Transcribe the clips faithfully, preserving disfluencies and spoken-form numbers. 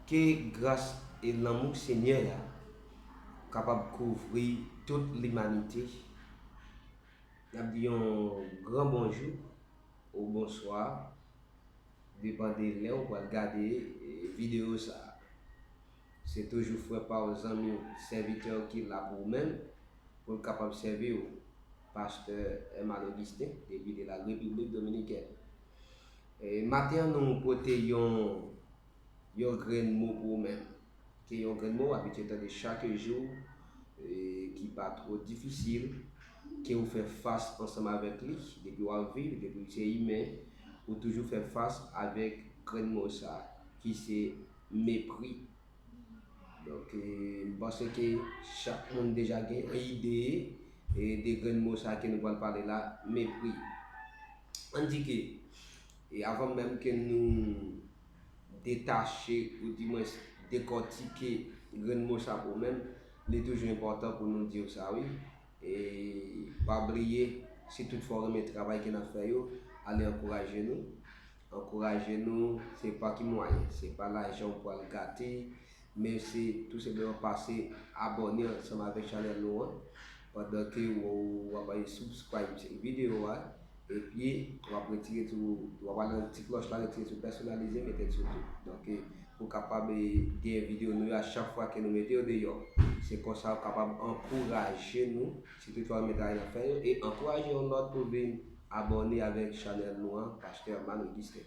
Ke gras e lanmou Senyè a kapab kouvri tout limanite. N ap di yon gran bonjou ou bonswa, depann de lè w pral gade, e, videyo sa a. Se toujou frè pa w, zanmi w, sèvitè w ki la pou ou menm, pou l kapab sèvi w, pastè Herman Augustin, depi de la Repiblik Dominikèn. E, maten an, nou pote yon, yon grenn mo pou ou menm. Ke yon grenn mo w abitye tande chak jou, e, ki pa twò difisil, ke ou fè fas ansanm avèk li, depi w ap viv, depi w se imen, ou toujou fè fas avèk grenn mo sa, ki se mepri. Donk, e, m panse ke chak moun deja gen yon ide, e, de grenn mo sa ke nou pral pale la, mepri. Ann di ke, e, avan menm ke nou detache, oudimwens dekòtike grenn mo sa pou menm, li toujou enpòtan pou nou di w sa, wi. E pa bliye, si toutfwa w renmen travay ke n ap fè yo, ale ankouraje nou. Ankouraje nou, se pa ki mwayen, se pa lajan w pral gate, men se tou senpleman pase abòne ansanm avèk chanèl nou an, pandan ke w, w ap subscribe videyo a, epi w ap retire tou, w ap ale nan ti klòch la, retire sou pèsonalize, mete l sou tout. Donk, e, pou kapab, e, gen videyo nou yo a chak fwa ke nou mete yo deyò. Se konsa w kapab ankouraje nou, si toutfwa w renmen travay n ap fè yo, e ankouraje yon lòt pou vin abòne avèk chanèl nou an, Pastè Herman Augustin.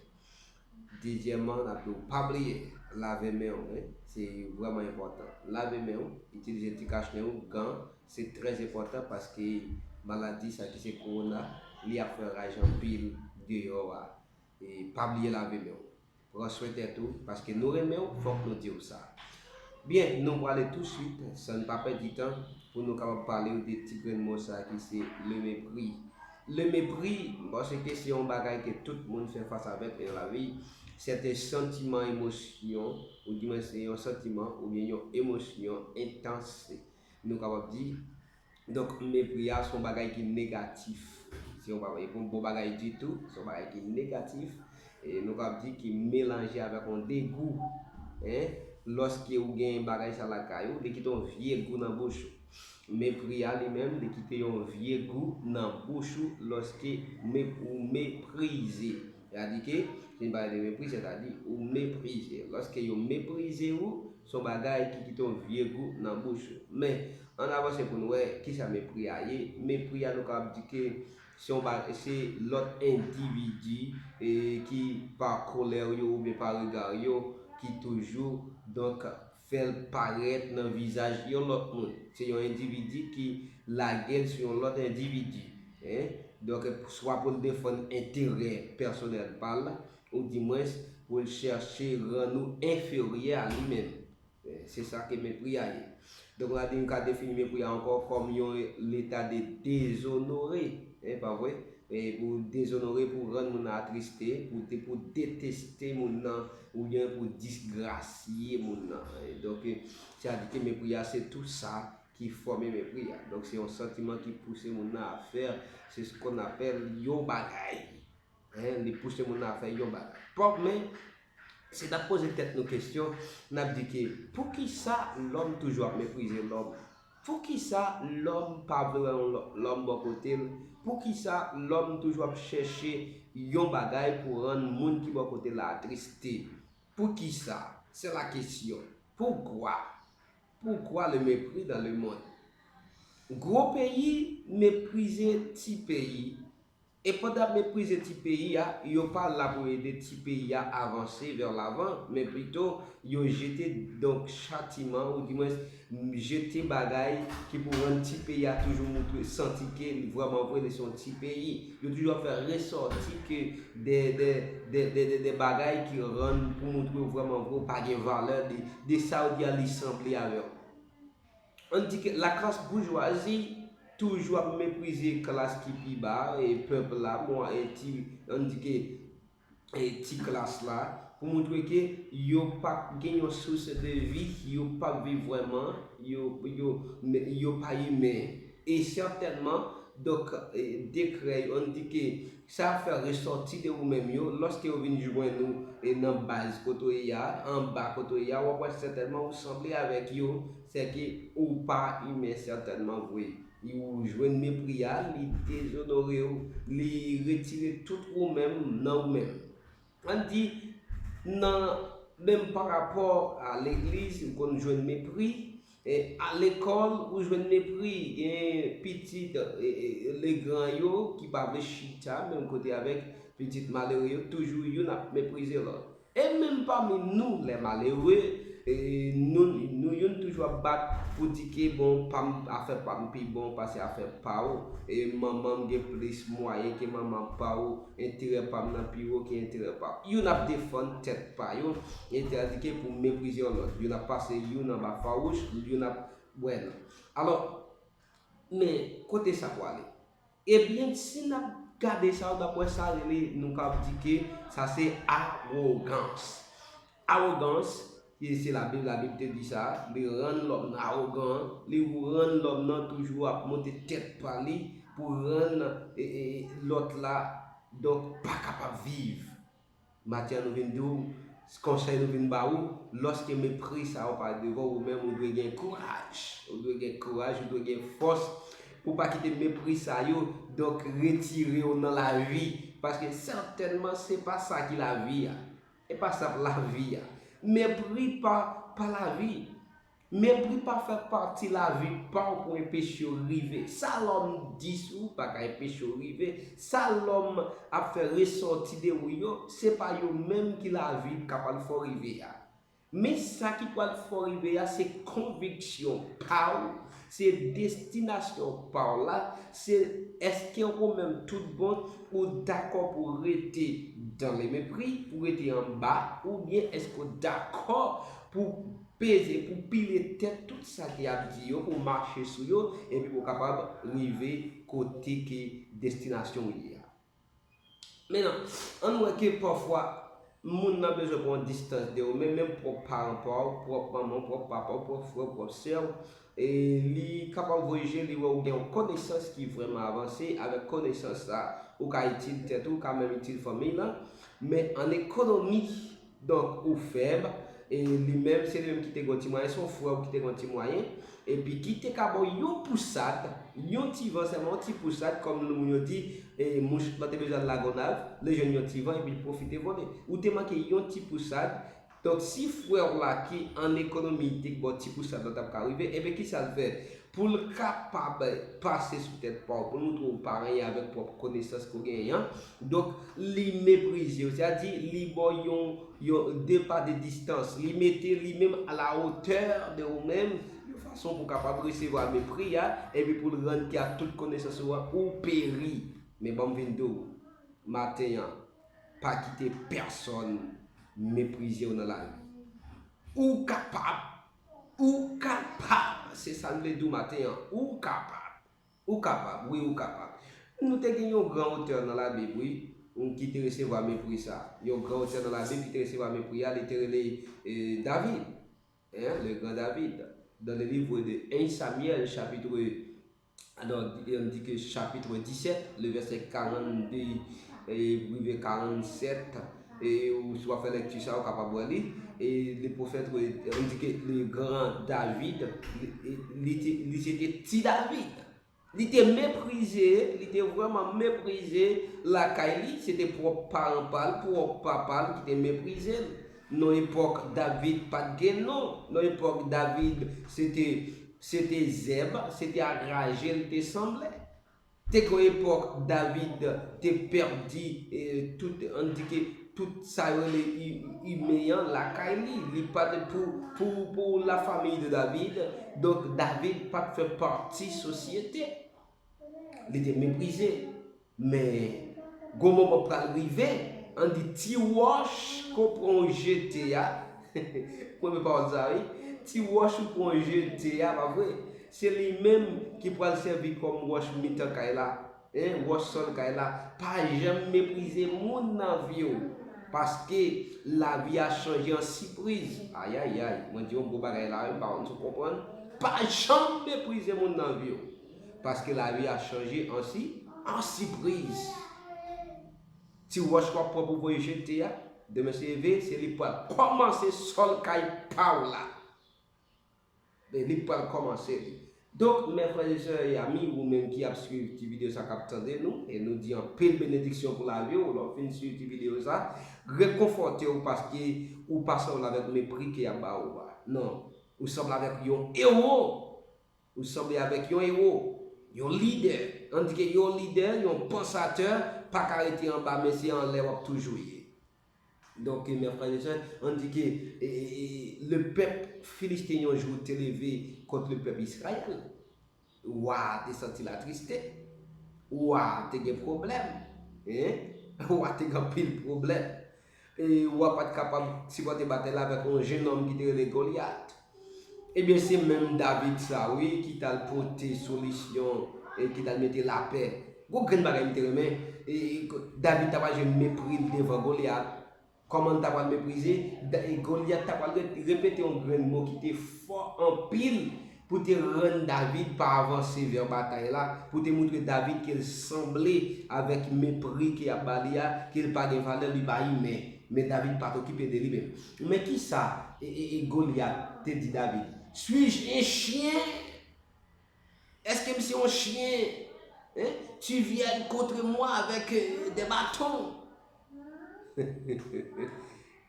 Dezyèmman, n ap di w pa bliye lave men w, wi. Se vrèman enpòtan. Lave men w, itilize ti kach nen w, gan, se trè enpòtan paske maladi sa ki se kowona, li ap fè raj anpil deyò a. E pa bliye lave men w. Pran swen tèt ou, paske nou renmen w, fòk nou di w sa. Byen, nou prale touswit, san n pa pèdi tan, pou nou kapab pale w de ti grenn mo sa ki se le mépris. Le mépris, m panse ke se yon bagay ke tout moun fè fas avèk nan lavi. Sèten santiman, emosyon, oudimwens se yon santiman oubyen yon emosyon entans, nou kapab di. Donk, mepri a se yon bagay ki negatif. Se yon bagay, e pa yon bon bagay ditou, se yon bagay ki negatif. E nou kapab di ki melanje avèk yon degou. Hein? Lòske ou gen bagay sa lakay ou, li kite yon vye gou nan bouch ou. Mepri a li menm, li kite yon vye gou nan bouch ou lòske me-, ou meprize. Sètadi ke, se yon bagay de mepri, sètadi ou meprize. Lòske yo meprize ou, se yon bagay ki kite yon vye gou nan bouch ou. Men, ann avanse pou n wè kisa mepri a ye. Mepri a, nou kapab di ke se yon ba-, se lòt endividi, e, ki pa kolè yo oubyen pa rega yo, ki toujou, donk, fè l parèt nan vizaj yon lòt moun. Se yon endividi ki lage l sou yon lòt endividi. Hein? Donk, swa pou l defann enterè pèsonèl pa l, oudimwens pou l chèche rann ou enferyè a li menm. Eh, se sa ke mepri a ye. Donk, n a di, n ka defini mepri a ankò kòm yon leta de dezonore, hein, pa vre? E pou dezonore, pou rann moun nan atriste, pou de-, pou deteste moun nan, oubyen pou disgrasye moun nan. E donk, eh, sètadi ke mepri a, se tou sa ki fòme mepri a. Donk, se yon santiman ki pouse moun nan a fè, se ce qu'on appelle yon bagay. Hein, li pouse moun nan a fè yon bagay. Pòp, men, si n ap poze tèt nou kesyon, n ap di ke, poukisa lòm toujou ap meprize lòm? Poukisa lòm pa vle wè yon lò-, lòm bò kote l? Poukisa lòm toujou ap chèche yon bagay pou rann moun ki bò kote l la atriste? Poukisa? C'est la question. Pourquoi? Pourquoi le mépris dans le monde? Gwo peyi meprize ti peyi. E pandan y ap meprize ti peyi a, yo pa la pou ede ti peyi a avanse vers l'avant, men pito yo jete, donk, chatiman, oudimwens, jete bagay ki pou rann ti peyi a toujou moutre, santi ke li vrèman vre, li se yon ti peyi. Yo toujou ap fè resòti ke de, de, de bagay ki rann pou moutre w vrèman vre, w pa gen valè de, de sa yo di a li sanble avè w. Ann di ke laklas boujwazi toujou ap meprize klas ki pi ba, e pèp la, bon, e ti, ann di ke, e ti klas la, pou moutre ke yo p ap gen yon sous de vi, yo p ap viv vrèman, yo, yo, yo pa imen. E sètènman, Donk, e, dekrè yo, ann di ke sa ap fè resòti de ou menm yo, lòske yo vin jwenn ou, e, nan baz kote w ye a, anba kote w ye a, w ap wè sètènman ou sanble avèk yo, sèke ou pa imen sètènman vre. Ou jwenn mepri a, li dezonore w, li retire tout ou menm nan ou menm. Ann di, nan, menm pa rapò a legliz, ou konn jwenn mepri, e, a lekòl, ou jwenn mepri, gen pitit, e, e, legran yo ki pa vle chita menm kote avèk pitit malere yo, toujou youn ap meprize lòt. E menm pami nou, lè malere, e, nou, nou youn toujou ap bat pou di ke, bon, pa m, afè pa m pi bon pase afè pa w, e manman m gen plis mwayen ke manman pa w, enterè pa m nan pi wo ke enterè pa w. Youn ap defann tèt pa yo, entèdike pou meprize yon lòt. Youn ap pase youn anba fawouch, youn ap, bwè nan. Alò, men kote sa pwale? Ebyen, si n ap gade sa, n ap wè sa rele, nou ka di ke sa se awogans. Awogans, e se Labib, Labib te di sa, li rann lòm nan awogan, li rann lòm nan toujou ap monte tèt pa li pou rann, e, e, lòt la, donk, pa kapab viv. Maten an nou vin di w, konsèy nou vin ba ou, lòske mepri sa yo parèt devan ou, ou menm ou dwe gen kouraj, ou dwe gen kouraj, ou dwe gen fòs pou pa kite mepri sa yo, donk, retire w nan lavi, paske sètènman se pa sa ki lavi a. E pa sa k lavi a. Mepri pa, pa lavi. Mepri pa fè pati lavi pa w pou enpeche w rive. Sa lòm di sou ou pa ka enpeche w rive. Sa lòm ap fè resòti de ou yo, se pa yo menm ki lavi k ap al fè w rive a. Men sa ki pral fè w rive a, se konviksyon pa w, se destinasyon pa w la, se èske ou menm tout bon ou dakò pou rete dans le mépris, pou rete anba, oubyen èske ou dakò pou peze, pou pile tèt tout sa ke y ap di yo, pou mache sou yo, epi pou w kapab rive kote ke destinasyon w ye a. Mentnan, ann wè ke pafwa, moun nan bezwen pran distans de ou menm, menm pwòp paran pa w, pwòp manman w, pwòp papa w, pwòp frè w, pwòp sè w, e li kapab voye je, li wè ou gen yon konesans ki vrèman avanse, avèk konesans sa, ou ka itil tèt ou, ou ka menm itil fanmi lan, men an ekonomi, donk, ou fèb, e li menm, se li menm ki te gen yon ti mwayen, se yon frè w ki te gen yon ti mwayen, epi ki te ka ba w yon pousad, yon ti van sèlman, yon ti pousad, kòm moun yo di, e, mouch lan te bezwen al Lagonav, li jwenn yon ti van, epi li pwofite vole. Ou te manke yon ti pousad, donk, si frè w la ki an ekonomi te ba w ti pousad la, t ap ka rive, ebyen, kisa l fè? Pou l kapab pase sou tèt pa w, pou l montre w pa anyen avèk pwòp konesans ke w genyen an, donk, li meprize w, sètadi, li ba w yon, yon de pa de distans, li mete li menm à la hauteur de ou menm, yon fason pou w kapab resevwa mepri a, epi pou l rann ke ak tout konesans ou an, ou peri. Men ban m vin di w, maten an, pa kite pèsonn meprize w nan lavi. Ou kapab. Ou kapab. Se sa m vle di w maten an. Ou kapab. Ou kapab. Wi, ou kapab. Nou te gen yon gran otè nan Labib, wi, ki te resevwa mepri sa. Yon gran otè nan Labib ki te resevwa mepri a, li te rele, e, David. Hein, le grand David. Dans le livre de un Samuel, chapitre, alors, on dit que chapitre dix-sept, le verset quarante-deux, e, rive quarante-sept, e ou si w ap fè lèkti sa, ou kapab wè li. E le prophète, on dit que le grand David, li, li te, li se te ti David. Li te meprize, li te vrèman meprize lakay li, se te pwòp paran pa l, pwòp papa l ki te meprize l. Nan epòk David pa t gen non. Nan epòk David, se te, se te zèb, se te ak raje l te sanble. Te gen yon epòk David te pèdi, e, tout, ann di ke tout sa yo rele i-, imen an lakay li. Li pa t pou, pou, pou la famille de David. Donk, David pa t fè pati sosyete. Li te meprize. Men, gon moman pral rive, ann di ti wòch ke w pran w jete a, mwen renmen pawòl sa, wi. Ti wòch ou pran w jete a, pa vre? Se li menm ki pral sèvi kòm wòch mitan kay la, hein, wòch sòl kay la. Pa janm meprize moun nan vi w, paske lavi a chanje an sipriz. Ayayay, mwen di yon gwo bagay la, wi, m pa konn si w konprann. Pa janm meprize moun nan vi w. Paske lavi a chanje an si, an sipriz. Ti wòch w ap pran pou voye jete a, demen se leve, se li k pral kòmanse sòl kay pa w la. E li k pral kòmanse li. Donk, mè frè e sè e ami, ou menm ki ap swiv ti videyo sa, k ap tande nou, e nou di anpil benediksyon pou lavi w, lè w fin swiv ti videyo sa, rekonfòte w paske ou pa sanble avèk mepri ke y ap ba ou a. Non, ou sanble avèk yon ewo. Ou sanble avèk yon ewo, yon lidè. Ann di ke yon lidè, yon pansatè, pa ka rete anba, men se anlè w ap toujou ye. Donk, mè frè e sè, ann di ke e, e, e, le pèp filisten yon jou te leve kont le pèp Izrayèl. Wa a te santi latriste. Wa a te gen pwoblèm. Hein? Wa a te gen anpil pwoblèm. E wa pa t kapab sipòte batay la avèk yon jennonm ki te rele Golyat. Ebyen, se menm David sa, wi, ki t al pote solisyon e ki t al mete lapè. Gwo grenn bagay m te renmen, e, e, David ta pral jwenn mepri l devan Golyat. Kòman l ta pral meprize? Da- e Golyat ta pral re- repete yon grenn mo ki te fò anpil pou te rann David pa avanse vè batay la, pou te moutre David ke l sanble avèk mepri ke y ap ba li a, ke l pa gen valè, li pa imen. Men David pa t okipe de li menm. Men kisa e, e, e Golyat te di David? Suis-je un chien? Èske m se yon chen? Hein? Tu viens contre moi avec euh, des bâtons.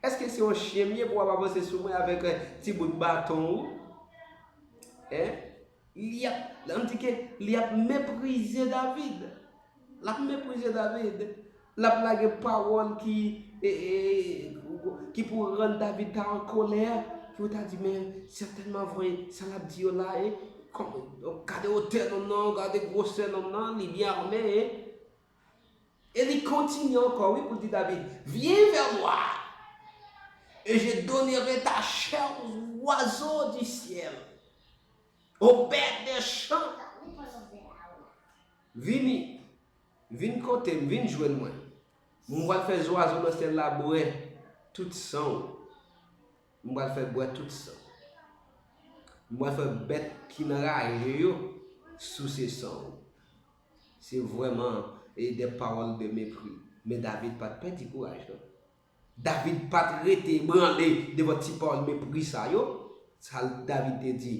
Èske se yon chen m ye pou w ap avanse sou mwen avèk euh, ti bout baton ou? Hein? Li ap, ann di ke li ap meprize David. L ap meprize David. L ap lage pawòl ki, e, e, ki pou rann David ta an kolè, ki ou ta di, men sètènman vre, sa l ap di yo la, e, kòm, gade wotè nonm nan, gade gwosè nonm nan, li byen ame, e. E li kontinye ankò, wi, pou l di David, viens vers moi, et je donnerai ta chair aux oiseaux du ciel, aux bêtes des champs. Vini, vin kote m, vin jwenn mwen. M pral fè zwazo nan syèl la bwè tout san w. M pral fè bwè tout san w. M pral fè bèt ki nan raje yo souse san w. Se vrèman e de pawòl de mepri. Men David pa t pèdi kouraj, non. David pa t rete ebranle devan ti pawòl mepri sa yo. Sa David te di?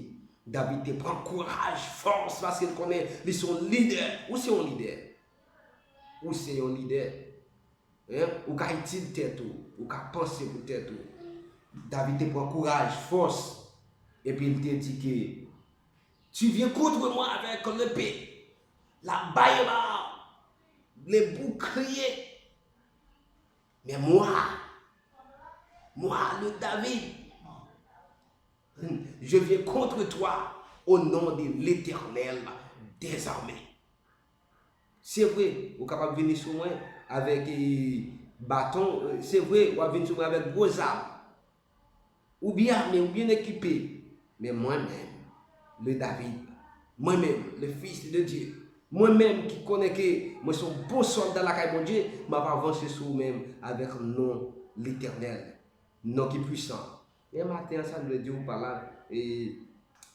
David te pran kouraj, fòs, paske l konnen li se yon lidè. Ou se yon lidè. Ou se yon lidè. Hein? Ou ka itil tèt ou. Ou ka panse pou tèt ou. David te pran kouraj, fòs. Epi l te di ke, tu viens contre moi avec l'épée, la bayonne, le bouclier. Mais moi, moi, le David, je viens contre toi au nom de l'Éternel des armées. Se vre, ou kapab vini sou mwen avèk e, baton, se vre, w ap vin sou mwen avèk gwo zam. Ou byen ame, ou byen ekipe. Men mwen menm, le David, mwen menm, le Fils de Dieu, mwen menm ki konnen ke mwen se yon bon sòlda lakay Bondye, m ap avanse sou ou menm avèk non Letènèl, non ki pwisan. Men maten an, sa n vle di w pa la, e,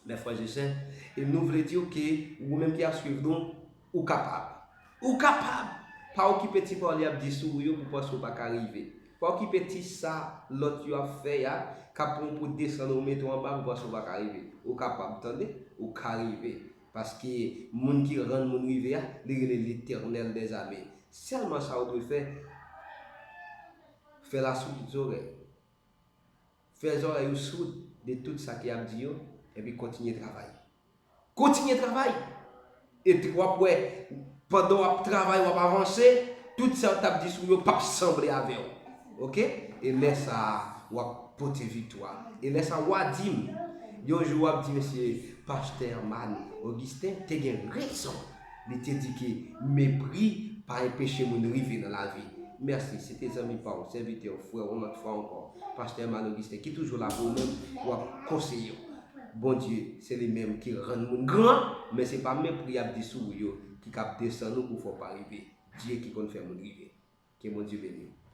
mè frè e sè, e nou vle di w ke ou menm ki ap swiv nou, ou kapab. Ou kapab! Pa okipe ti pawòl y ap di sou ou yo pou panse w pa ka rive. Pa okipe ti sa lòt yo ap fè a, k ap pran w pou desann ou, mete w anba pou panse w pa ka rive. Ou kapab, tande? Ou ka rive. Paske moun ki rann moun rive a, li rele Letènèl dèzame. Sèlman sa ou dwe fè, fè l asou tout zòrèy. Fè zòrèy ou soud de tout sa ke y ap di yo, epi kontinye travay. Kontinye travay! Epi w ap wè, pandan w ap travay, w ap avanse, tout sa yo t ap di sou yo p ap sanble avè w. Oke? E lè sa a, w ap pote viktwa. E lè sa a, w a di m, yon jou w ap di, mesye, Pastè Herman Augustin te gen rezon. Li te di ke mepri pa enpeche moun rive nan lavi. Mèsi, se te zanmi pa w, sèvitè w, frè w, yon lòt fwa ankò, Pastè Herman Augustin, ki toujou la pou ou menm, w ap konseye w. Bondye, se li menm ki rann moun gran, men se pa mepri y ap di sou ou yo ki k ap desann ou pou fè w pa rive. Dye ki konn fè moun rive. Ke Bondye beni w.